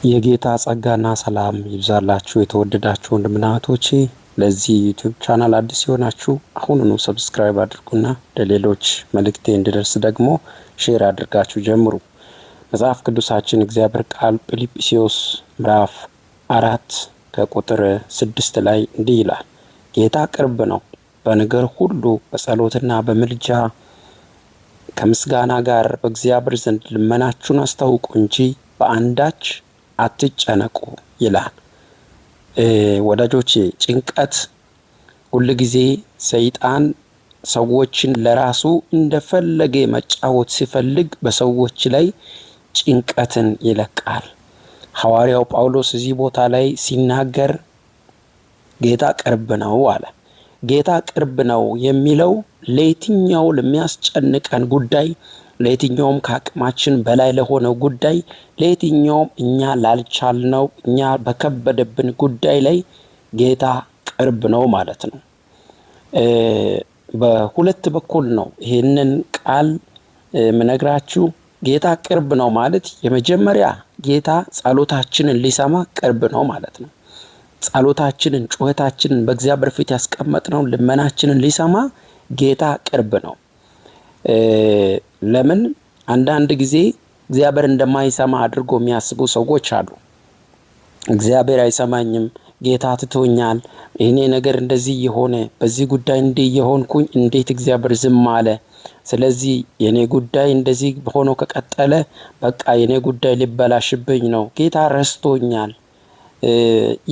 የጌታ ጸጋና ሰላም ይብዛላችሁ የተወደዳችሁ ወንድምና እህቶቼ። ለዚህ YouTube channel አዲስ የሆናችሁ አሁኑኑ subscribe አድርጉና ለሌሎች መልእክቴ እንዲደርስ ደግሞ share አድርጋችሁ ጀምሩ። መጽሐፍ ቅዱሳችን እግዚአብሔር ቃል ፊልጵስዩስ ምዕራፍ 4 ከቁጥር 6 ላይ እንዲህ ይላል፣ ጌታ ቅርብ ነው፣ በነገር ሁሉ በጸሎትና በምልጃ ከምስጋና ጋር በእግዚአብሔር ዘንድ ልመናችሁን አስታውቁ እንጂ በአንዳች አትጨነቁ ይላል። ወዳጆቼ፣ ጭንቀት ሁልጊዜ ሰይጣን ሰዎችን ለራሱ እንደፈለገ መጫወት ሲፈልግ በሰዎች ላይ ጭንቀትን ይለቃል። ሐዋርያው ጳውሎስ እዚህ ቦታ ላይ ሲናገር ጌታ ቅርብ ነው አለ። ጌታ ቅርብ ነው የሚለው ለየትኛው ለሚያስጨንቀን ጉዳይ፣ ለየትኛውም ከአቅማችን በላይ ለሆነው ጉዳይ፣ ለየትኛውም እኛ ላልቻልነው፣ እኛ በከበደብን ጉዳይ ላይ ጌታ ቅርብ ነው ማለት ነው። በሁለት በኩል ነው ይህንን ቃል ምነግራችሁ። ጌታ ቅርብ ነው ማለት የመጀመሪያ ጌታ ጸሎታችንን ሊሰማ ቅርብ ነው ማለት ነው። ጸሎታችንን፣ ጩኸታችንን፣ በእግዚአብሔር ፊት ያስቀመጥነውን ልመናችንን ሊሰማ ጌታ ቅርብ ነው። ለምን አንዳንድ ጊዜ እግዚአብሔር እንደማይሰማ አድርጎ የሚያስቡ ሰዎች አሉ። እግዚአብሔር አይሰማኝም፣ ጌታ ትቶኛል፣ ይህኔ ነገር እንደዚህ የሆነ፣ በዚህ ጉዳይ እንዲህ የሆንኩኝ እንዴት እግዚአብሔር ዝም አለ? ስለዚህ የኔ ጉዳይ እንደዚህ ሆኖ ከቀጠለ በቃ የኔ ጉዳይ ሊበላሽብኝ ነው፣ ጌታ ረስቶኛል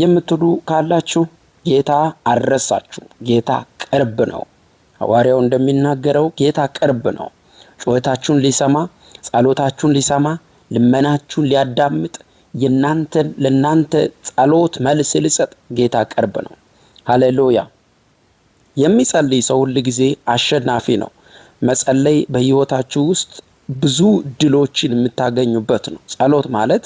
የምትሉ ካላችሁ ጌታ አልረሳችሁም። ጌታ ቅርብ ነው። ሐዋርያው እንደሚናገረው ጌታ ቅርብ ነው። ጩኸታችሁን ሊሰማ፣ ጸሎታችሁን ሊሰማ፣ ልመናችሁን ሊያዳምጥ፣ የናንተን ለናንተ ጸሎት መልስ ሊሰጥ ጌታ ቅርብ ነው። ሃሌሉያ። የሚጸልይ ሰው ሁል ጊዜ አሸናፊ ነው። መጸለይ በህይወታችሁ ውስጥ ብዙ ድሎችን የምታገኙበት ነው። ጸሎት ማለት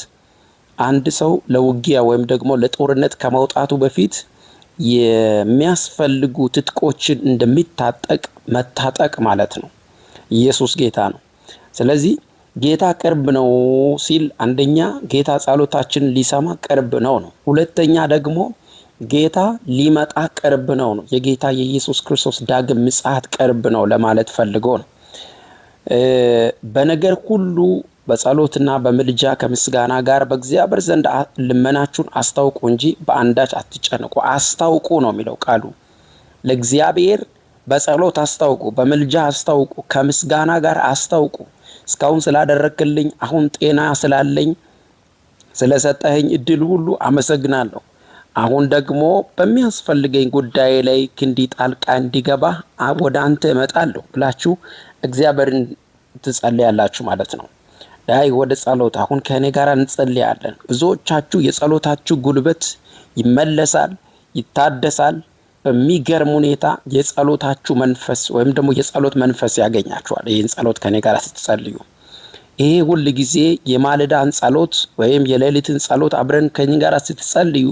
አንድ ሰው ለውጊያ ወይም ደግሞ ለጦርነት ከመውጣቱ በፊት የሚያስፈልጉ ትጥቆችን እንደሚታጠቅ መታጠቅ ማለት ነው። ኢየሱስ ጌታ ነው። ስለዚህ ጌታ ቅርብ ነው ሲል አንደኛ ጌታ ጸሎታችንን ሊሰማ ቅርብ ነው ነው። ሁለተኛ ደግሞ ጌታ ሊመጣ ቅርብ ነው ነው። የጌታ የኢየሱስ ክርስቶስ ዳግም ምጽአት ቅርብ ነው ለማለት ፈልጎ ነው። በነገር ሁሉ በጸሎትና በምልጃ ከምስጋና ጋር በእግዚአብሔር ዘንድ ልመናችሁን አስታውቁ እንጂ በአንዳች አትጨነቁ። አስታውቁ ነው የሚለው ቃሉ። ለእግዚአብሔር በጸሎት አስታውቁ፣ በምልጃ አስታውቁ፣ ከምስጋና ጋር አስታውቁ። እስካሁን ስላደረክልኝ፣ አሁን ጤና ስላለኝ፣ ስለሰጠኸኝ እድል ሁሉ አመሰግናለሁ። አሁን ደግሞ በሚያስፈልገኝ ጉዳይ ላይ ክንዲ ጣልቃ እንዲገባ ወደ አንተ እመጣለሁ ብላችሁ እግዚአብሔርን ትጸልያላችሁ ማለት ነው። ዳይ ወደ ጸሎት አሁን ከእኔ ጋር እንጸልያለን። ብዙዎቻችሁ የጸሎታችሁ ጉልበት ይመለሳል፣ ይታደሳል። በሚገርም ሁኔታ የጸሎታችሁ መንፈስ ወይም ደግሞ የጸሎት መንፈስ ያገኛችኋል። ይህን ጸሎት ከእኔ ጋር ስትጸልዩ፣ ይሄ ሁል ጊዜ የማለዳን ጸሎት ወይም የሌሊትን ጸሎት አብረን ከእኔ ጋር ስትጸልዩ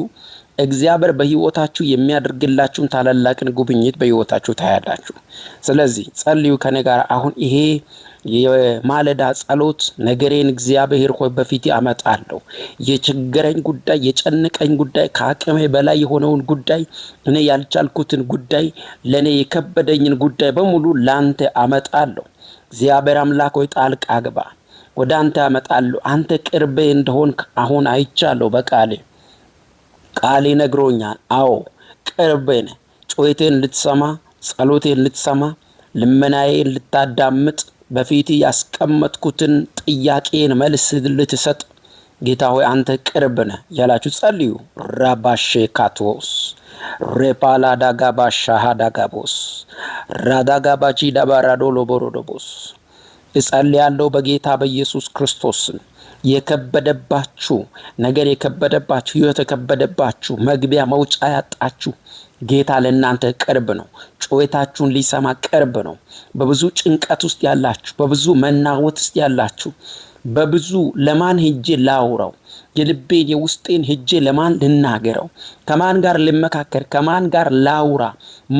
እግዚአብሔር በህይወታችሁ የሚያደርግላችሁን ታላላቅን ጉብኝት በህይወታችሁ ታያላችሁ። ስለዚህ ጸልዩ ከኔ ጋር። አሁን ይሄ የማለዳ ጸሎት ነገሬን እግዚአብሔር ሆይ በፊት አመጣለሁ። የቸገረኝ ጉዳይ፣ የጨነቀኝ ጉዳይ፣ ከአቅሜ በላይ የሆነውን ጉዳይ፣ እኔ ያልቻልኩትን ጉዳይ፣ ለእኔ የከበደኝን ጉዳይ በሙሉ ላንተ አመጣለሁ። እግዚአብሔር አምላክ ሆይ ጣልቃ ግባ። ወደ አንተ አመጣለሁ። አንተ ቅርቤ እንደሆንክ አሁን አይቻለሁ በቃሌ፣ ቃሌ ነግሮኛል። አዎ ቅርቤ ነህ። ጩኸቴን ልትሰማ፣ ጸሎቴን ልትሰማ፣ ልመናዬን ልታዳምጥ፣ በፊት ያስቀመጥኩትን ጥያቄን መልስ ልትሰጥ ጌታ ሆይ አንተ ቅርብ ነህ ያላችሁ ጸልዩ። ራባሼ ካቶስ ሬፓላ ዳጋባሻ ዳጋቦስ ራዳጋባቺ ዳባራዶ ሎቦሮዶቦስ። እጸልያለሁ በጌታ በኢየሱስ ክርስቶስ፣ የከበደባችሁ ነገር፣ የከበደባችሁ ህይወት፣ የከበደባችሁ፣ መግቢያ መውጫ ያጣችሁ ጌታ ለእናንተ ቅርብ ነው። ጩኸታችሁን ሊሰማ ቅርብ ነው። በብዙ ጭንቀት ውስጥ ያላችሁ፣ በብዙ መናወጥ ውስጥ ያላችሁ፣ በብዙ ለማን ሄጄ ላውራው? የልቤን የውስጤን ሄጄ ለማን ልናገረው? ከማን ጋር ልመካከር? ከማን ጋር ላውራ?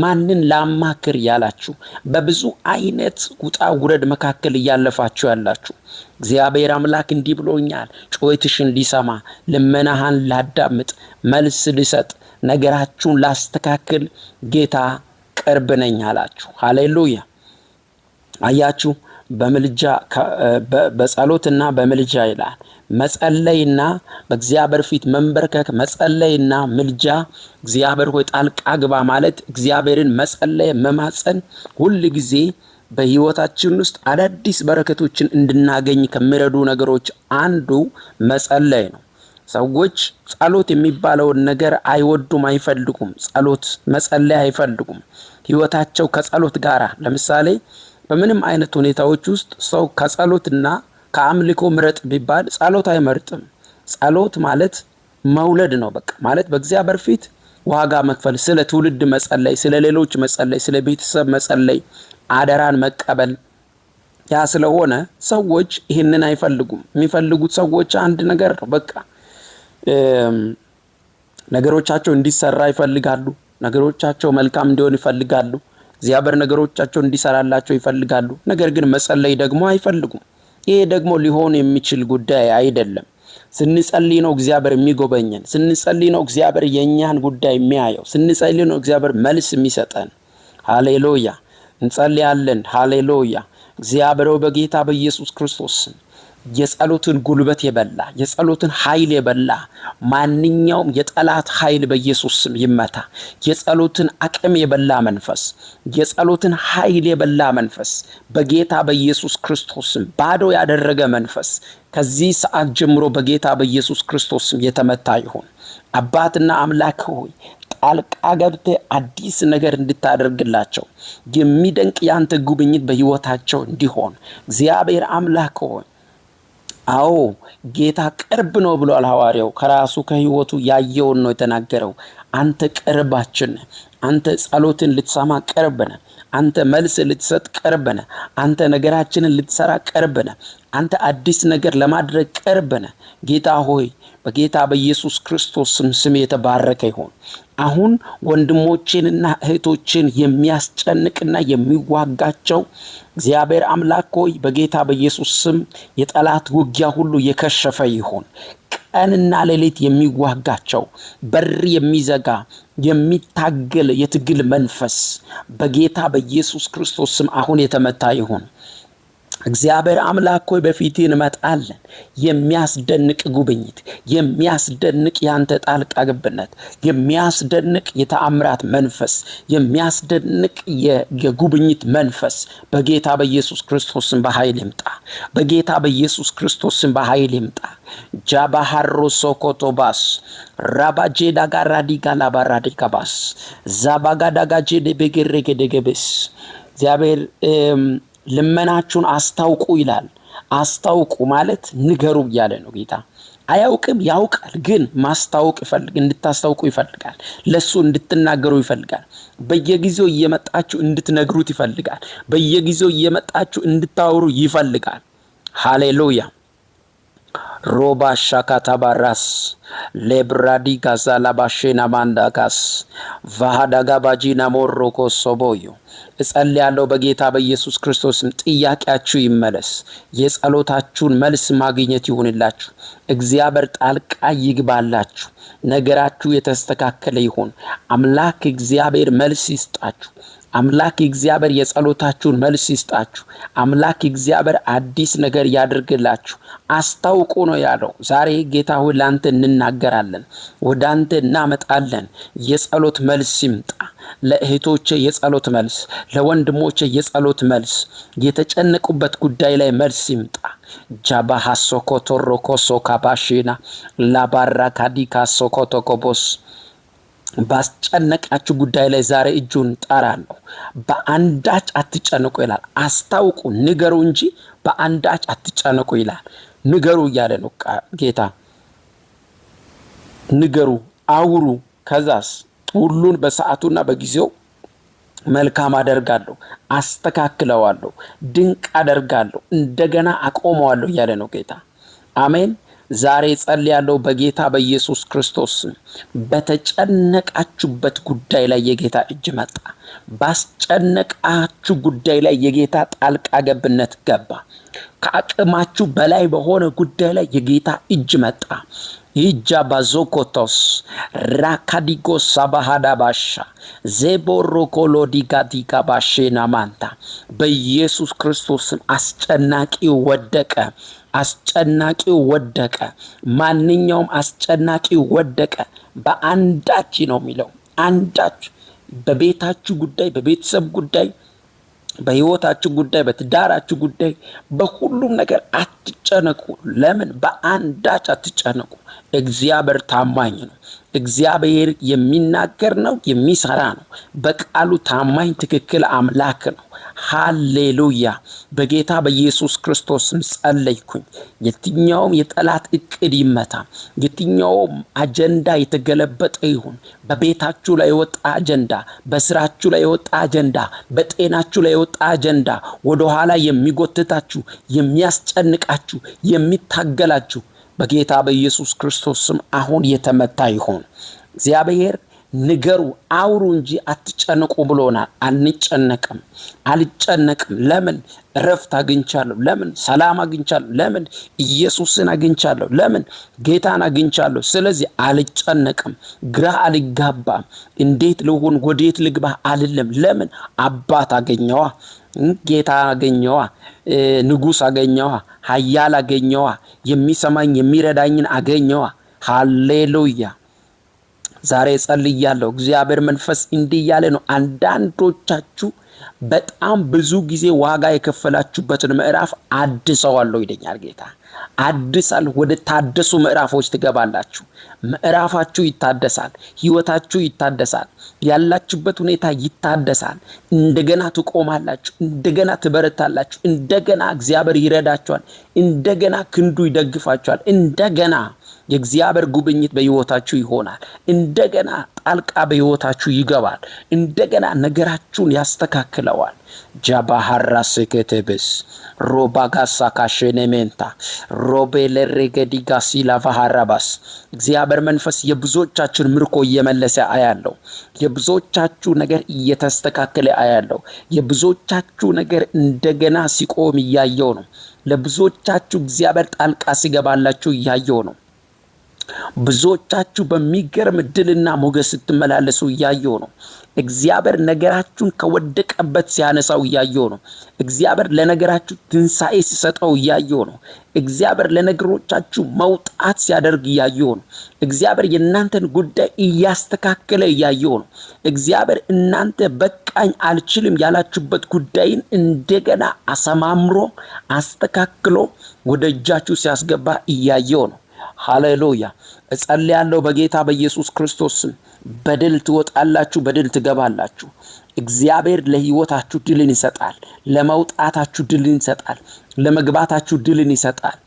ማንን ላማክር ያላችሁ፣ በብዙ አይነት ውጣ ውረድ መካከል እያለፋችሁ ያላችሁ፣ እግዚአብሔር አምላክ እንዲህ ብሎኛል። ጩኸትሽን ሊሰማ፣ ልመናህን ላዳምጥ፣ መልስ ልሰጥ፣ ነገራችሁን ላስተካክል ጌታ ቅርብ ነኝ አላችሁ። ሃሌሉያ። አያችሁ፣ በምልጃ፣ በጸሎትና በምልጃ ይላል። መጸለይና በእግዚአብሔር ፊት መንበርከክ፣ መጸለይና ምልጃ፣ እግዚአብሔር ሆይ ጣልቃ ግባ ማለት፣ እግዚአብሔርን መጸለይ፣ መማፀን ሁል ጊዜ በህይወታችን ውስጥ አዳዲስ በረከቶችን እንድናገኝ ከሚረዱ ነገሮች አንዱ መጸለይ ነው። ሰዎች ጸሎት የሚባለውን ነገር አይወዱም፣ አይፈልጉም። ጸሎት መጸለይ አይፈልጉም። ህይወታቸው ከጸሎት ጋር፣ ለምሳሌ በምንም አይነት ሁኔታዎች ውስጥ ሰው ከጸሎትና ከአምልኮ ምረጥ ቢባል ጸሎት አይመርጥም። ጸሎት ማለት መውለድ ነው። በቃ ማለት በእግዚአብሔር ፊት ዋጋ መክፈል፣ ስለ ትውልድ መጸለይ፣ ስለ ሌሎች መጸለይ፣ ስለ ቤተሰብ መጸለይ፣ አደራን መቀበል፣ ያ ስለሆነ ሰዎች ይህንን አይፈልጉም። የሚፈልጉት ሰዎች አንድ ነገር ነው። በቃ ነገሮቻቸው እንዲሰራ ይፈልጋሉ። ነገሮቻቸው መልካም እንዲሆን ይፈልጋሉ። እግዚአብሔር ነገሮቻቸው እንዲሰራላቸው ይፈልጋሉ። ነገር ግን መጸለይ ደግሞ አይፈልጉም። ይሄ ደግሞ ሊሆን የሚችል ጉዳይ አይደለም። ስንጸልይ ነው እግዚአብሔር የሚጎበኘን። ስንጸልይ ነው እግዚአብሔር የእኛን ጉዳይ የሚያየው። ስንጸልይ ነው እግዚአብሔር መልስ የሚሰጠን። ሃሌሉያ! እንጸልያለን። ሃሌሉያ! እግዚአብሔር በጌታ በኢየሱስ ክርስቶስ ስም የጸሎትን ጉልበት የበላ፣ የጸሎትን ኃይል የበላ ማንኛውም የጠላት ኃይል በኢየሱስ ስም ይመታ። የጸሎትን አቅም የበላ መንፈስ፣ የጸሎትን ኃይል የበላ መንፈስ፣ በጌታ በኢየሱስ ክርስቶስ ስም ባዶ ያደረገ መንፈስ ከዚህ ሰዓት ጀምሮ በጌታ በኢየሱስ ክርስቶስ ስም የተመታ ይሁን። አባትና አምላክ ሆይ፣ ጣልቃ ገብተህ አዲስ ነገር እንድታደርግላቸው፣ የሚደንቅ ያንተ ጉብኝት በህይወታቸው እንዲሆን፣ እግዚአብሔር አምላክ ሆይ፣ አዎ ጌታ ቅርብ ነው ብሏል ሐዋርያው። ከራሱ ከህይወቱ ያየውን ነው የተናገረው። አንተ ቅርባችን ነህ። አንተ ጸሎትን ልትሰማ ቅርብ ነህ። አንተ መልስ ልትሰጥ ቅርብ ነህ። አንተ ነገራችንን ልትሰራ ቅርብ ነህ። አንተ አዲስ ነገር ለማድረግ ቅርብ ነህ። ጌታ ሆይ፣ በጌታ በኢየሱስ ክርስቶስ ስም ስምህ የተባረከ ይሁን። አሁን ወንድሞቼንና እህቶችን የሚያስጨንቅና የሚዋጋቸው፣ እግዚአብሔር አምላክ ሆይ፣ በጌታ በኢየሱስ ስም የጠላት ውጊያ ሁሉ የከሸፈ ይሁን። ቀንና ሌሊት የሚዋጋቸው፣ በር የሚዘጋ፣ የሚታገል የትግል መንፈስ በጌታ በኢየሱስ ክርስቶስ ስም አሁን የተመታ ይሁን። እግዚአብሔር አምላክ ሆይ፣ በፊትህ እንመጣለን። የሚያስደንቅ ጉብኝት፣ የሚያስደንቅ ያንተ ጣልቃ ገብነት፣ የሚያስደንቅ የተአምራት መንፈስ፣ የሚያስደንቅ የጉብኝት መንፈስ በጌታ በኢየሱስ ክርስቶስ ስም በኃይል ይምጣ። በጌታ በኢየሱስ ክርስቶስ ስም በኃይል ይምጣ። ጃባሃሮ ሶኮቶባስ ራባጄዳ ጋራዲጋ ላባራዲካባስ ዛባጋዳጋጄ ደቤጌሬጌደገቤስ። እግዚአብሔር ልመናችሁን አስታውቁ ይላል። አስታውቁ ማለት ንገሩ እያለ ነው ጌታ። አያውቅም? ያውቃል፣ ግን ማስታወቅ ይፈልግ እንድታስታውቁ ይፈልጋል። ለሱ እንድትናገሩ ይፈልጋል። በየጊዜው እየመጣችሁ እንድትነግሩት ይፈልጋል። በየጊዜው እየመጣችሁ እንድታወሩ ይፈልጋል። ሃሌሉያ። ሮባ ሻካታባራስ ሌብራዲ ጋዛላ ባሼና ማንዳጋስ ቫሃዳጋባጂና ሞሮኮ ሶቦዮ። እጸልያለሁ፣ በጌታ በኢየሱስ ክርስቶስም ጥያቄያችሁ ይመለስ። የጸሎታችሁን መልስ ማግኘት ይሁንላችሁ። እግዚአብሔር ጣልቃ ይግባላችሁ። ነገራችሁ የተስተካከለ ይሁን። አምላክ እግዚአብሔር መልስ ይስጣችሁ። አምላክ እግዚአብሔር የጸሎታችሁን መልስ ይስጣችሁ። አምላክ እግዚአብሔር አዲስ ነገር ያድርግላችሁ። አስታውቁ ነው ያለው። ዛሬ ጌታ ሆይ፣ ላንተ እንናገራለን፣ ወደ አንተ እናመጣለን። የጸሎት መልስ ይምጣ። ለእህቶቼ የጸሎት መልስ፣ ለወንድሞቼ የጸሎት መልስ፣ የተጨነቁበት ጉዳይ ላይ መልስ ይምጣ። ጃባሃ ሶኮቶሮኮሶ ካባሺና ላባራ ካዲካ ሶኮቶኮቦስ። ባስጨነቃችሁ ጉዳይ ላይ ዛሬ እጁን ጠራለሁ። በአንዳች አትጨነቁ ይላል። አስታውቁ፣ ንገሩ እንጂ በአንዳች አትጨነቁ ይላል። ንገሩ እያለ ነው ጌታ። ንገሩ፣ አውሩ። ከዛስ ሁሉን በሰዓቱና በጊዜው መልካም አደርጋለሁ፣ አስተካክለዋለሁ፣ ድንቅ አደርጋለሁ፣ እንደገና አቆመዋለሁ እያለ ነው ጌታ። አሜን። ዛሬ ጸልያለሁ በጌታ በኢየሱስ ክርስቶስ ስም። በተጨነቃችሁበት ጉዳይ ላይ የጌታ እጅ መጣ። ባስጨነቃችሁ ጉዳይ ላይ የጌታ ጣልቃ ገብነት ገባ። ከአቅማችሁ በላይ በሆነ ጉዳይ ላይ የጌታ እጅ መጣ። ይጃባዞኮቶስ ራካዲጎ ሳባሃዳባሻ ዜቦሮኮሎዲጋዲጋ ባሼናማንታ በኢየሱስ ክርስቶስም አስጨናቂው ወደቀ። አስጨናቂው ወደቀ። ማንኛውም አስጨናቂው ወደቀ። በአንዳች ነው የሚለው፣ አንዳች በቤታችሁ ጉዳይ፣ በቤተሰብ ጉዳይ፣ በህይወታችሁ ጉዳይ፣ በትዳራችሁ ጉዳይ፣ በሁሉም ነገር አትጨነቁ። ለምን? በአንዳች አትጨነቁ። እግዚአብሔር ታማኝ ነው። እግዚአብሔር የሚናገር ነው፣ የሚሰራ ነው። በቃሉ ታማኝ ትክክል አምላክ ነው። ሃሌሉያ! በጌታ በኢየሱስ ክርስቶስም ጸለይኩኝ። የትኛውም የጠላት እቅድ ይመታ፣ የትኛውም አጀንዳ የተገለበጠ ይሁን። በቤታችሁ ላይ የወጣ አጀንዳ፣ በስራችሁ ላይ የወጣ አጀንዳ፣ በጤናችሁ ላይ የወጣ አጀንዳ፣ ወደኋላ የሚጎትታችሁ፣ የሚያስጨንቃችሁ፣ የሚታገላችሁ በጌታ በኢየሱስ ክርስቶስ ስም አሁን የተመታ ይሁን። እግዚአብሔር ንገሩ አውሩ እንጂ አትጨንቁ ብሎናል። አንጨነቅም፣ አልጨነቅም። ለምን? እረፍት አግኝቻለሁ። ለምን? ሰላም አግኝቻለሁ። ለምን? ኢየሱስን አግኝቻለሁ። ለምን? ጌታን አግኝቻለሁ። ስለዚህ አልጨነቅም፣ ግራ አልጋባም። እንዴት ልሁን፣ ወዴት ልግባ አልልም። ለምን? አባት አገኘዋ፣ ጌታ አገኘዋ፣ ንጉስ አገኘዋ፣ ኃያል አገኘዋ፣ የሚሰማኝ የሚረዳኝን አገኘዋ። ሃሌሉያ። ዛሬ ጸልያለሁ። እግዚአብሔር መንፈስ እንዲህ እያለ ነው። አንዳንዶቻችሁ በጣም ብዙ ጊዜ ዋጋ የከፈላችሁበትን ምዕራፍ አድሰዋለሁ ይለኛል ጌታ። አድሳለሁ። ወደ ታደሱ ምዕራፎች ትገባላችሁ። ምዕራፋችሁ ይታደሳል። ህይወታችሁ ይታደሳል። ያላችሁበት ሁኔታ ይታደሳል። እንደገና ትቆማላችሁ። እንደገና ትበረታላችሁ። እንደገና እግዚአብሔር ይረዳችኋል። እንደገና ክንዱ ይደግፋችኋል። እንደገና የእግዚአብሔር ጉብኝት በህይወታችሁ ይሆናል። እንደገና ጣልቃ በህይወታችሁ ይገባል። እንደገና ነገራችሁን ያስተካክለዋል። ጃባሃራ ሴኬቴቤስ ሮባጋሳ ካሼኔሜንታ ሮቤለሬገዲጋሲ ላቫሃራባስ እግዚአብሔር መንፈስ የብዙዎቻችሁን ምርኮ እየመለሰ አያለው። የብዙዎቻችሁ ነገር እየተስተካከለ አያለው። የብዙዎቻችሁ ነገር እንደገና ሲቆም እያየው ነው። ለብዙዎቻችሁ እግዚአብሔር ጣልቃ ሲገባላችሁ እያየው ነው። ብዙዎቻችሁ በሚገርም ድልና ሞገስ ስትመላለሱ እያየው ነው። እግዚአብሔር ነገራችሁን ከወደቀበት ሲያነሳው እያየው ነው። እግዚአብሔር ለነገራችሁ ትንሣኤ ሲሰጠው እያየው ነው። እግዚአብሔር ለነገሮቻችሁ መውጣት ሲያደርግ እያየው ነው። እግዚአብሔር የእናንተን ጉዳይ እያስተካከለ እያየው ነው። እግዚአብሔር እናንተ በቃኝ አልችልም ያላችሁበት ጉዳይን እንደገና አሰማምሮ አስተካክሎ ወደ እጃችሁ ሲያስገባ እያየው ነው። ሃሌሉያ። እጸልያለሁ በጌታ በኢየሱስ ክርስቶስ ስም በድል ትወጣላችሁ፣ በድል ትገባላችሁ። እግዚአብሔር ለሕይወታችሁ ድልን ይሰጣል። ለመውጣታችሁ ድልን ይሰጣል። ለመግባታችሁ ድልን ይሰጣል።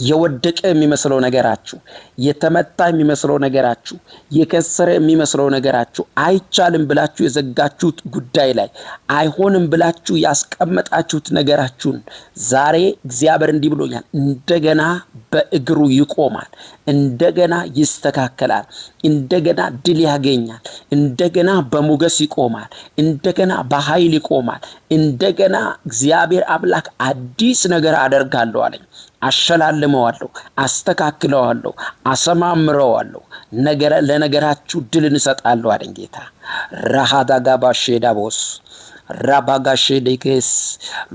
የወደቀ የሚመስለው ነገራችሁ፣ የተመታ የሚመስለው ነገራችሁ፣ የከሰረ የሚመስለው ነገራችሁ፣ አይቻልም ብላችሁ የዘጋችሁት ጉዳይ ላይ አይሆንም ብላችሁ ያስቀመጣችሁት ነገራችሁን ዛሬ እግዚአብሔር እንዲህ ብሎኛል፣ እንደገና በእግሩ ይቆማል፣ እንደገና ይስተካከላል፣ እንደገና ድል ያገኛል፣ እንደገና በሞገስ ይቆማል፣ እንደገና በኃይል ይቆማል፣ እንደገና እግዚአብሔር አምላክ አዲስ ነገር አደርጋለሁ አለኝ። አሸላልመዋለሁ፣ አስተካክለዋለሁ፣ አሰማምረዋለሁ፣ ለነገራችሁ ድል እንሰጣለሁ አለኝ ጌታ። ራሃዳጋባሼ ዳቦስ ራባጋሼ ዴኬስ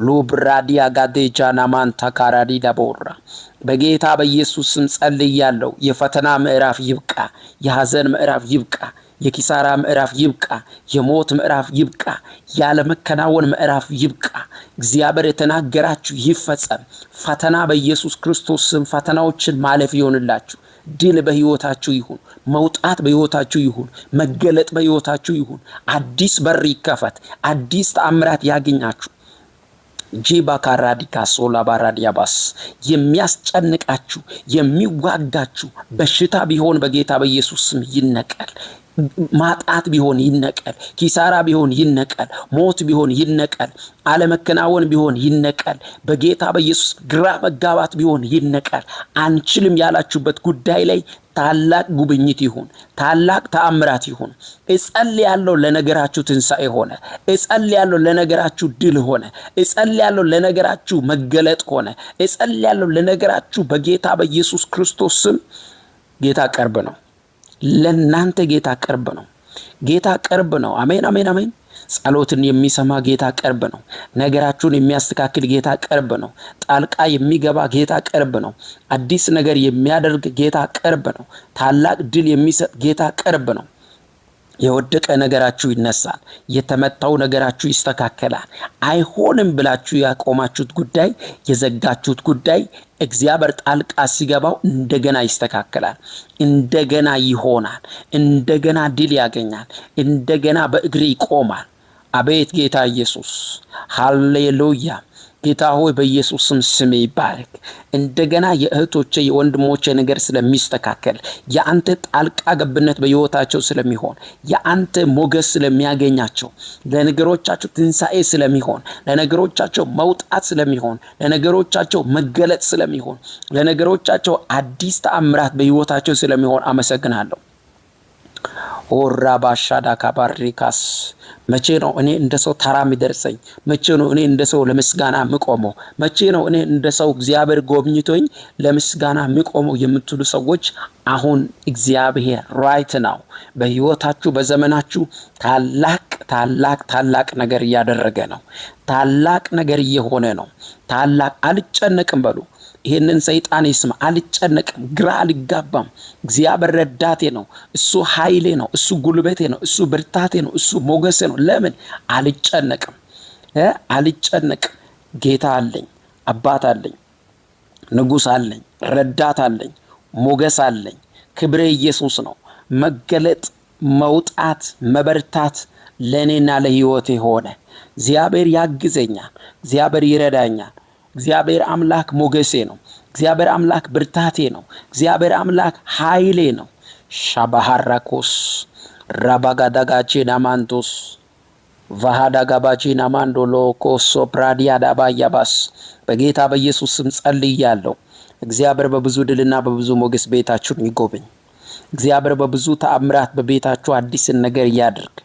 ሉብራዲያ ጋዴጃናማንታ ካራዲ ዳቦራ በጌታ በኢየሱስ ስም ጸልያለሁ። የፈተና ምዕራፍ ይብቃ። የሐዘን ምዕራፍ ይብቃ። የኪሳራ ምዕራፍ ይብቃ። የሞት ምዕራፍ ይብቃ። ያለመከናወን ምዕራፍ ይብቃ። እግዚአብሔር የተናገራችሁ ይፈጸም። ፈተና በኢየሱስ ክርስቶስ ስም ፈተናዎችን ማለፍ ይሆንላችሁ። ድል በሕይወታችሁ ይሁን። መውጣት በሕይወታችሁ ይሁን። መገለጥ በሕይወታችሁ ይሁን። አዲስ በር ይከፈት። አዲስ ተአምራት ያገኛችሁ። ጂባካራዲካ ሶላባራዲያባስ የሚያስጨንቃችሁ፣ የሚዋጋችሁ በሽታ ቢሆን በጌታ በኢየሱስ ስም ይነቀል። ማጣት ቢሆን ይነቀል። ኪሳራ ቢሆን ይነቀል። ሞት ቢሆን ይነቀል። አለመከናወን ቢሆን ይነቀል። በጌታ በኢየሱስ ግራ መጋባት ቢሆን ይነቀል። አንችልም ያላችሁበት ጉዳይ ላይ ታላቅ ጉብኝት ይሁን፣ ታላቅ ተአምራት ይሁን። እጸልያለሁ ለነገራችሁ ትንሣኤ ሆነ። እጸልያለሁ ለነገራችሁ ድል ሆነ። እጸልያለሁ ለነገራችሁ መገለጥ ሆነ። እጸልያለሁ ለነገራችሁ በጌታ በኢየሱስ ክርስቶስ ስም። ጌታ ቅርብ ነው። ለናንተ ጌታ ቅርብ ነው። ጌታ ቅርብ ነው። አሜን፣ አሜን፣ አሜን። ጸሎትን የሚሰማ ጌታ ቅርብ ነው። ነገራችሁን የሚያስተካክል ጌታ ቅርብ ነው። ጣልቃ የሚገባ ጌታ ቅርብ ነው። አዲስ ነገር የሚያደርግ ጌታ ቅርብ ነው። ታላቅ ድል የሚሰጥ ጌታ ቅርብ ነው። የወደቀ ነገራችሁ ይነሳል። የተመታው ነገራችሁ ይስተካከላል። አይሆንም ብላችሁ ያቆማችሁት ጉዳይ፣ የዘጋችሁት ጉዳይ እግዚአብሔር ጣልቃ ሲገባው እንደገና ይስተካከላል። እንደገና ይሆናል። እንደገና ድል ያገኛል። እንደገና በእግር ይቆማል። አቤት ጌታ ኢየሱስ፣ ሃሌሉያ። ጌታ ሆይ በኢየሱስ ስም ስም ይባረክ። እንደገና የእህቶቼ የወንድሞቼ ነገር ስለሚስተካከል፣ የአንተ ጣልቃ ገብነት በሕይወታቸው ስለሚሆን፣ የአንተ ሞገስ ስለሚያገኛቸው፣ ለነገሮቻቸው ትንሣኤ ስለሚሆን፣ ለነገሮቻቸው መውጣት ስለሚሆን፣ ለነገሮቻቸው መገለጥ ስለሚሆን፣ ለነገሮቻቸው አዲስ ተአምራት በሕይወታቸው ስለሚሆን አመሰግናለሁ። ኦራ ባሻዳ ካባሪካስ፣ መቼ ነው እኔ እንደ ሰው ተራ የሚደርሰኝ? መቼ ነው እኔ እንደ ሰው ለምስጋና ምቆመው? መቼ ነው እኔ እንደ ሰው እግዚአብሔር ጎብኝቶኝ ለምስጋና ምቆመው የምትሉ ሰዎች፣ አሁን እግዚአብሔር right now በህይወታችሁ፣ በዘመናችሁ ታላቅ ታላቅ ታላቅ ነገር እያደረገ ነው። ታላቅ ነገር እየሆነ ነው። ታላቅ አልጨነቅም በሉ። ይህንን ሰይጣን ይስማ። አልጨነቅም፣ ግራ አልጋባም። እግዚአብሔር ረዳቴ ነው። እሱ ኃይሌ ነው። እሱ ጉልበቴ ነው። እሱ ብርታቴ ነው። እሱ ሞገሴ ነው። ለምን አልጨነቅም? አልጨነቅም። ጌታ አለኝ፣ አባት አለኝ፣ ንጉሥ አለኝ፣ ረዳት አለኝ፣ ሞገስ አለኝ። ክብሬ ኢየሱስ ነው። መገለጥ፣ መውጣት፣ መበርታት ለእኔና ለሕይወቴ ሆነ። እግዚአብሔር ያግዘኛል። እግዚአብሔር ይረዳኛል። እግዚአብሔር አምላክ ሞገሴ ነው። እግዚአብሔር አምላክ ብርታቴ ነው። እግዚአብሔር አምላክ ኃይሌ ነው። ሻባሃራኮስ ራባጋዳጋቼ ናማንቶስ ቫሃዳጋባቼ ናማንዶ ሎኮሶ ፕራዲያ ዳባያባስ፣ በጌታ በኢየሱስ ስም ጸልያለሁ። እግዚአብሔር በብዙ ድልና በብዙ ሞገስ ቤታችሁን ይጎብኝ። እግዚአብሔር በብዙ ተአምራት በቤታችሁ አዲስን ነገር ያድርግ።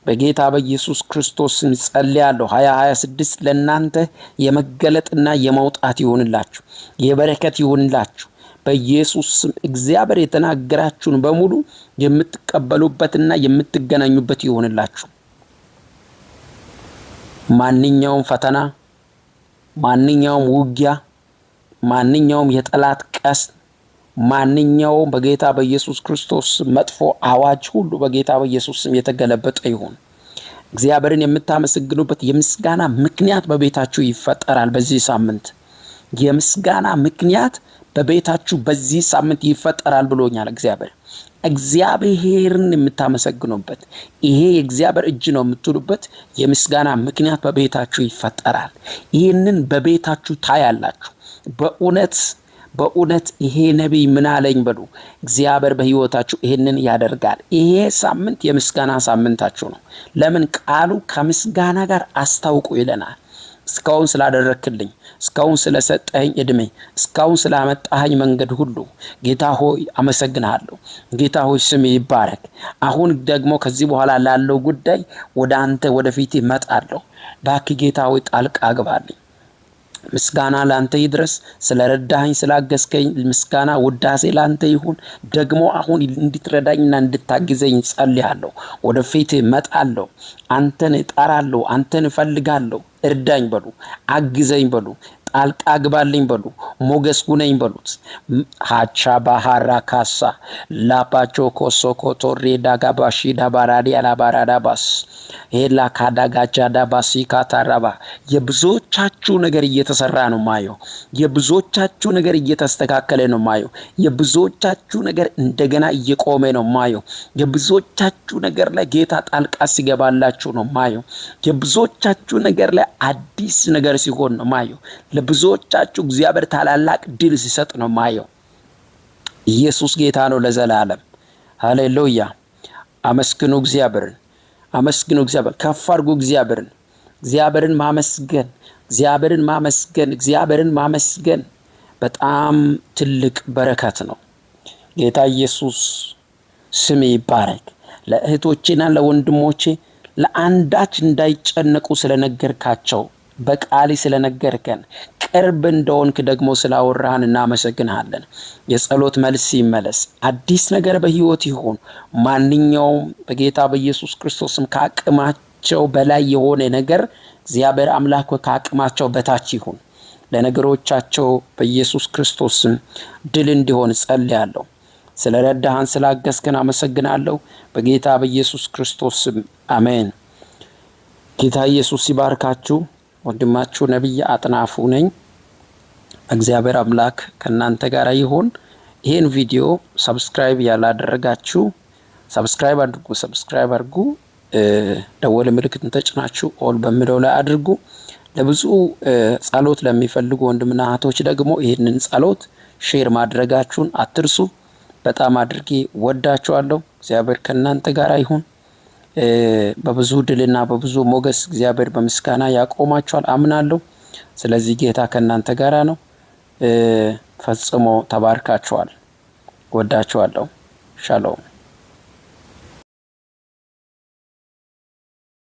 በጌታ በኢየሱስ ክርስቶስ ስም ጸልያለሁ። 2026 ለእናንተ የመገለጥና የመውጣት ይሁንላችሁ፣ የበረከት ይሁንላችሁ። በኢየሱስ ስም እግዚአብሔር የተናገራችሁን በሙሉ የምትቀበሉበትና የምትገናኙበት ይሁንላችሁ። ማንኛውም ፈተና፣ ማንኛውም ውጊያ፣ ማንኛውም የጠላት ቀስት፣ ማንኛውም በጌታ በኢየሱስ ክርስቶስ መጥፎ አዋጅ ሁሉ በጌታ በኢየሱስ ስም የተገለበጠ ይሁን። እግዚአብሔርን የምታመሰግኑበት የምስጋና ምክንያት በቤታችሁ ይፈጠራል። በዚህ ሳምንት የምስጋና ምክንያት በቤታችሁ በዚህ ሳምንት ይፈጠራል ብሎኛል እግዚአብሔር። እግዚአብሔርን የምታመሰግኑበት፣ ይሄ የእግዚአብሔር እጅ ነው የምትሉበት የምስጋና ምክንያት በቤታችሁ ይፈጠራል። ይህንን በቤታችሁ ታያላችሁ። በእውነት በእውነት ይሄ ነቢይ ምን አለኝ በሉ። እግዚአብሔር በሕይወታችሁ ይሄንን ያደርጋል። ይሄ ሳምንት የምስጋና ሳምንታችሁ ነው። ለምን? ቃሉ ከምስጋና ጋር አስታውቁ ይለናል። እስካሁን ስላደረክልኝ፣ እስካሁን ስለሰጠኸኝ እድሜ፣ እስካሁን ስላመጣኸኝ መንገድ ሁሉ ጌታ ሆይ አመሰግንሃለሁ። ጌታ ሆይ ስም ይባረክ። አሁን ደግሞ ከዚህ በኋላ ላለው ጉዳይ ወደ አንተ ወደፊት እመጣለሁ። እባክህ ጌታ ሆይ ጣልቃ ግባልኝ። ምስጋና ላንተ ይድረስ። ስለረዳኸኝ፣ ስላገዝከኝ ምስጋና ውዳሴ ላንተ ይሁን። ደግሞ አሁን እንድትረዳኝና እንድታግዘኝ ጸልያለሁ። ወደፊት እመጣለሁ። አንተን እጠራለሁ። አንተን እፈልጋለሁ። እርዳኝ በሉ፣ አግዘኝ በሉ። ጣልቃ ግባልኝ በሉ። ሞገስ ሁነኝ በሉት። ሀቻ ባህራ ካሳ ላፓቾ ኮሶ ኮቶሬ ዳጋባሺ ዳባራዲ አላባራዳባስ ሄላ ካዳጋጃ ዳባሲ ካታራባ። የብዙዎቻችሁ ነገር እየተሰራ ነው ማየው። የብዙዎቻችሁ ነገር እየተስተካከለ ነው ማየው። የብዙዎቻችሁ ነገር እንደገና እየቆመ ነው ማየው። የብዙዎቻችሁ ነገር ላይ ጌታ ጣልቃ ሲገባላችሁ ነው ማየው። የብዙዎቻችሁ ነገር ላይ አዲስ ነገር ሲሆን ነው ማየው። ለብዙዎቻችሁ እግዚአብሔር ታላላቅ ድል ሲሰጥ ነው ማየው። ኢየሱስ ጌታ ነው ለዘላለም። ሃሌሉያ! አመስግኑ እግዚአብሔርን፣ አመስግኑ እግዚአብሔር፣ ከፍ አድርጉ እግዚአብሔርን። እግዚአብሔርን ማመስገን፣ እግዚአብሔርን ማመስገን፣ እግዚአብሔርን ማመስገን በጣም ትልቅ በረከት ነው። ጌታ ኢየሱስ ስም ይባረክ። ለእህቶቼና ለወንድሞቼ ለአንዳች እንዳይጨነቁ ስለነገርካቸው፣ በቃሊ ስለነገርከን፣ ቅርብ እንደሆንክ ደግሞ ስላወራህን እናመሰግንሃለን። የጸሎት መልስ ይመለስ። አዲስ ነገር በህይወት ይሁን። ማንኛውም በጌታ በኢየሱስ ክርስቶስም ከአቅማቸው በላይ የሆነ ነገር እግዚአብሔር አምላክ ከአቅማቸው በታች ይሁን። ለነገሮቻቸው በኢየሱስ ክርስቶስም ድል እንዲሆን ጸልያለሁ። ስለ ረዳህን ስላገዝከን አመሰግናለሁ። በጌታ በኢየሱስ ክርስቶስም አሜን። ጌታ ኢየሱስ ሲባርካችሁ። ወንድማችሁ ነቢይ አጥናፉ ነኝ። እግዚአብሔር አምላክ ከእናንተ ጋር ይሁን። ይህን ቪዲዮ subscribe ያላደረጋችሁ subscribe አድርጉ፣ subscribe አድርጉ። ደወል ምልክትን ተጭናችሁ all በሚለው ላይ አድርጉ። ለብዙ ጸሎት ለሚፈልጉ ወንድምና እህቶች ደግሞ ይህንን ጸሎት share ማድረጋችሁን አትርሱ። በጣም አድርጌ ወዳችኋለሁ። እግዚአብሔር ከእናንተ ጋር ይሁን። በብዙ ድልና በብዙ ሞገስ እግዚአብሔር በምስጋና ያቆማችኋል አምናለሁ። ስለዚህ ጌታ ከእናንተ ጋራ ነው። ፈጽሞ ተባርካችኋል። ወዳችኋለሁ። ሻሎም።